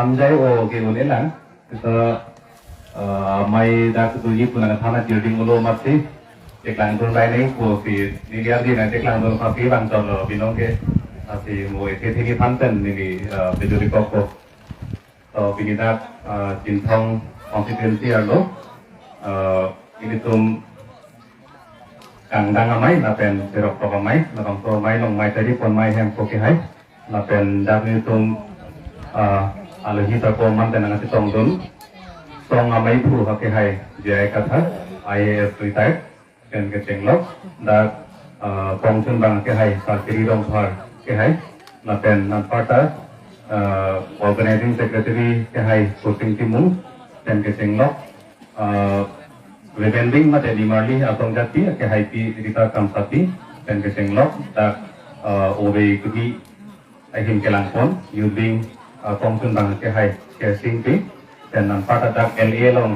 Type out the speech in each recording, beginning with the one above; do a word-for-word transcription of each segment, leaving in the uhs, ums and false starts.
Amjai o ke un-elang. Kita, eh, amei dak doji pu nangthan ajirding ulo amatsi. Cheklangdun bai nangji pusi, neli ardi nangcheklangdun pasi bang chotlo binong ke. Lasi mo ethe theni than pen neli, eh, pejuri kokpo. To pini dak, eh, Chinthong constituency arlo, eh, ilitum kangdang amei, lapen cheroktok amei, labangso amei along mei tari pon mei hempo kehai, lapen dak nelitum, ah, alohi ta koman tenang si tongdun, song amei phu ha kehai, J I Kathar, I A S retired, pen kechenglok, dak, ah, kongchun bang kehai, Sarkiri Rongphar kehai, lapen anparta, ah, organizing secretary kehai, Kursing Timung, pen kechenglok, ah, Reverend Wing mate Nimarli Asong Jati, kehaipi Rita Kramsapi, pen kechenglok, dak, ah, Ove Kudi ahin kelangpon, youth wing, ah, kongchun bang kehai, Kersingpi, pen anparta dak L A along,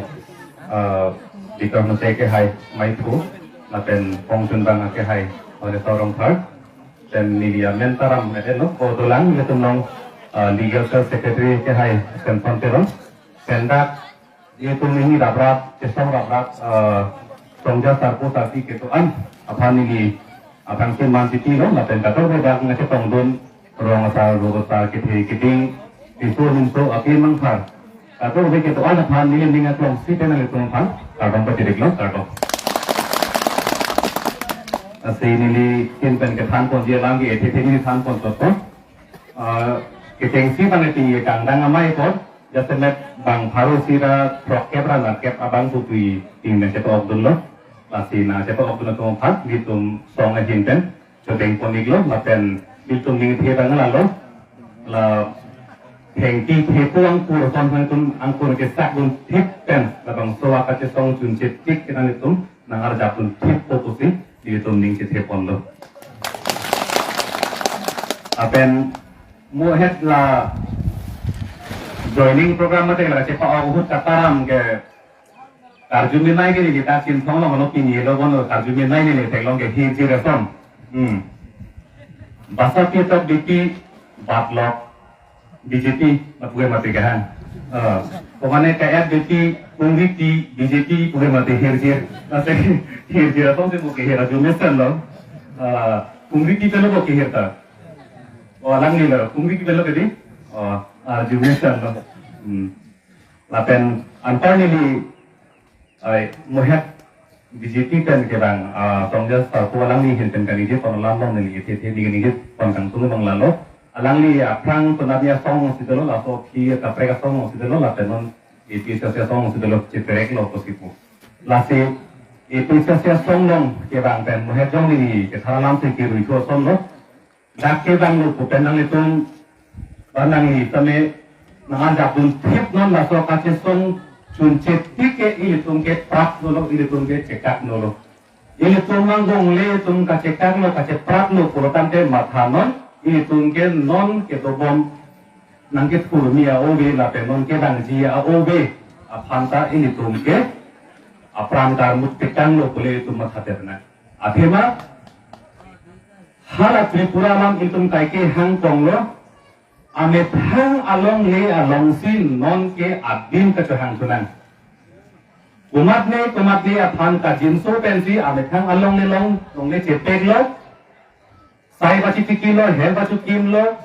ah, Bikram Mate kehai, mei phu, lapen kongchun bang kehai, Horesor Rongphar, pen neli amen taram, eh, no, ko dolang, ilitum along, ah, legal cell secretary kehai, Samson Teron, pen dak, ilitum neli raprap, chesong raprap, eh, Songja Sarpo Sarpi kedo-an aphan neli aphan keman titi lo, lapen kadokave dak nangchetongdun rong asar, ruk asar, kethe keding, piso nimso api mangthar, kadokave kedo-an aphan neli ning aklong si pen nanglitum aphan kardom pachiriklo, kardom. Lasi neli kin pen kethan ponji alam ke ethe theni than pon chotpo. Eh, kechengsi bang eti kangdang amei apot, jasemet bang pharo isi ra throkkep ra nerkep abang putui ning nangchetok dunlo. Lasi nangchetok dun atum aphan, nelitum song ahin pen choteng pon-iklo, lapen nelitum ningthe bang lalo. La thengpi thepo angkur, son sang tum angkur kesak dunthip pen, labangso akachesong chunche tik ke nanglitum nangarjap dunthippo pusi, nelitum ning chethe ponlo. Lapen mo het la joining program mate la chepa-ok ahut kataram ke karjumenei ke neli ta Chinthong along ano pini lo bon karjumenei neli theklong ke hirjir ason. Hmm. Basa pi tok B P batlok B J P lapu ke mati kehang. Eh, pemane K F B P, Kongri T, B J P pu ke mati hirjir. Lasi hirjir ason si mo ke hir arjumesen lo. Eh, Kongri T pen lo bo kehir ta. Oh, alangli lo. Kongri T pen lo ke dei. Oh, arjumesen lo. Hmm. Lapen antar neli, ai, mo het B J P pen kevang, ah, Songja Sarpo alangli ahin pen kaningje pon alam along neli kethe theni kaningje pon kangtung bang lalo. Alangli aphrang penapnya song si dolo, laso aphi kaprek asong si dolo, lapen non A P H L C asong si dolo, chepereklo pusi pu. Lasi A P H L C asong along kevang pen mo het jong neli kethar alam si kerui thu ason lo. Dak kevanglo pu pen nanglitum, ba nangli tame nangarjap dunthip non, laso kachesong chunche tik ke ilitum ke praplo lo, ilitum ke chekaklo lo. Ilitum nang dongle atum kachekaklo, kachepraplo pulo tangte matha non, ilitum ke non kedobom nangkethurmi a-ove lapen non kevangji a-ove aphan ta ilitum ke apran karmut tekanglo pule ilitum matha ternang. Athema hala Tripura alam itum kaike hang konglo, amethang alongle alongsi non ke adim kachohang sunang. Komatne komatne aphan kajinso pensi amethang alongle long, longle chepeklo, sai pachitikilo, hel pachukimlo,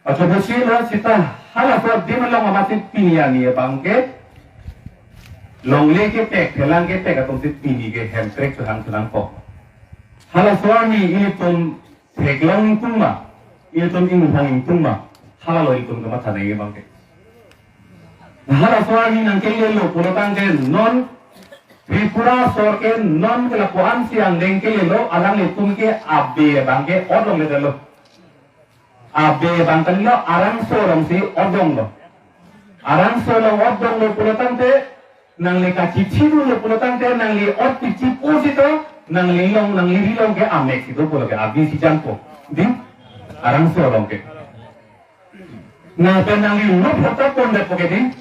pachobosi lo sita halaso adim along amatsi pini arni abang ke longle kepek, thelang kepek atumsi pini ke hemprek chohang sunangpo. Halaso arni ilitum theklong ingtung ma, ilitum inghong ingtung ma, halalo ilitum kamatha nangji abang ke. Halaso arni nangkelelo pulo tangte non Tripura asor ke non ke lapu-ansi angdeng kelelo, alanglitum ke abe abang ke ot longledetlo. Abe abang kalilo, arangso alongsi ot donglo. Arangso along ot donglo pulo tangte, nangli kachichi dunlo pulo tangte, nangli ot pichipo sita, nangli long, nangli ri long ke amek si do pulo ke, abi si janpo. Dei, arangso along ke. Lapen nangli lo phota pondetpo ke dei.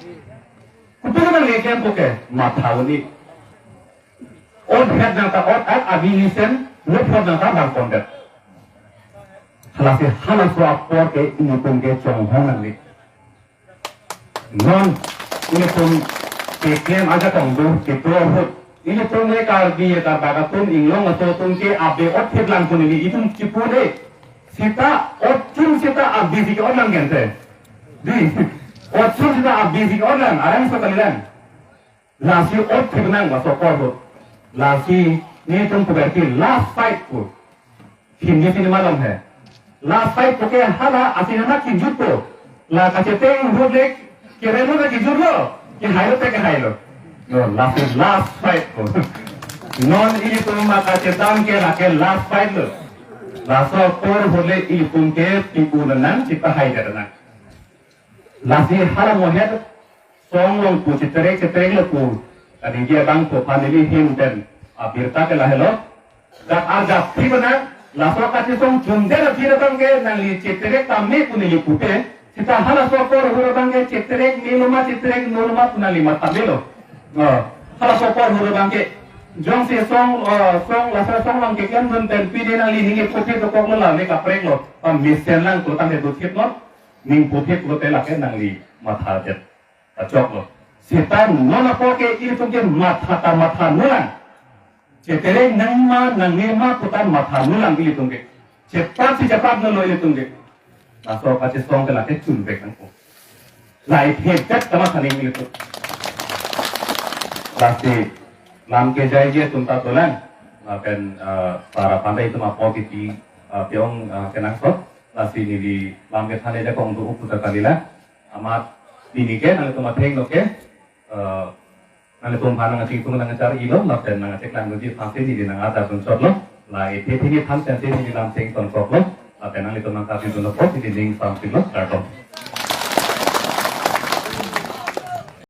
Kopi nangli klempo ke, matha un-e. Ot het nangta ot, at abi nisen, lo phot nangta bang pondet. Halasi halaso apor ke ilitum ke chonghong nangli. Non ilitum keklem ajakong do, keklem ahut, ilitum le Karbi Karbak atum, Inglong aso atum ke abe otthip lang pu neli itum chipu de. Sita otthip sita abisi ke-ot lang gente. Di, otthip sita abisi ke-ot lang, arang so kalilang. Lasi otthip nang laso apor ahut. Lasi nelitum puverki last fight pu. Hindi cinema along he. Last fight pu ke hala asin anak kinjut pu. La kacheteng ahut le kerelo na kinjutlo. Kehailo te kehailo. No, lasi last fight pu. Non ilitum ma kachetang ke lake last fight lo. Laso apor ahut le ilitum ke pipu nang, chipahai nang. Lasi hala mohet song along pu cheterek cheterek lo pu. Kaningje abang pu family him pen abirta ke lahelo. Dak arjap thi bana, laso kachesong chundet aphi abang ke nangli cheterek tame pu neli pupe. Sita halaso apor ahut abang ke cheterek melo ma cheterek nolo ma pu nangli matha melo. Oh, halaso apor ahut abang ke. Jongsi song, oh, song laso song along keklem dun pen pini nangli ning iphuphit dokoklo, lame kaprek lo. Pamesen lang pu tangte dothip lo. Ning phuphit lote lake nangli mathadet achok lo. Sita non apor ke ilitum ke matha ta matha nulang. Cheterek nangma nangne ma pu ta matha nulang ilitum ke. Chepat si chepat nolo ilitum ke. Laso kachesong ke lake chunvek nangpo. Lahai phepet kamatha ning ilitum. Lasi lam kejaije atum ta dolang. Lapen, eh, para pandai atum apor kiti, eh, piong, eh, kenangsot. Lasi neli lam kethan ajakong do-o pu ta kalilang. Amat pini ke nanglitum athengno ke, eh, nanglitum aphan nangchingthum nangchar-ilo, lapen nangcheklang doji aphansi neli nang-ada dunchotlo. La ethe thini than pensi neli lam chengtonkoklo. Lapen nanglitum nangkapidunlo pu neli ning samsilo, kardom.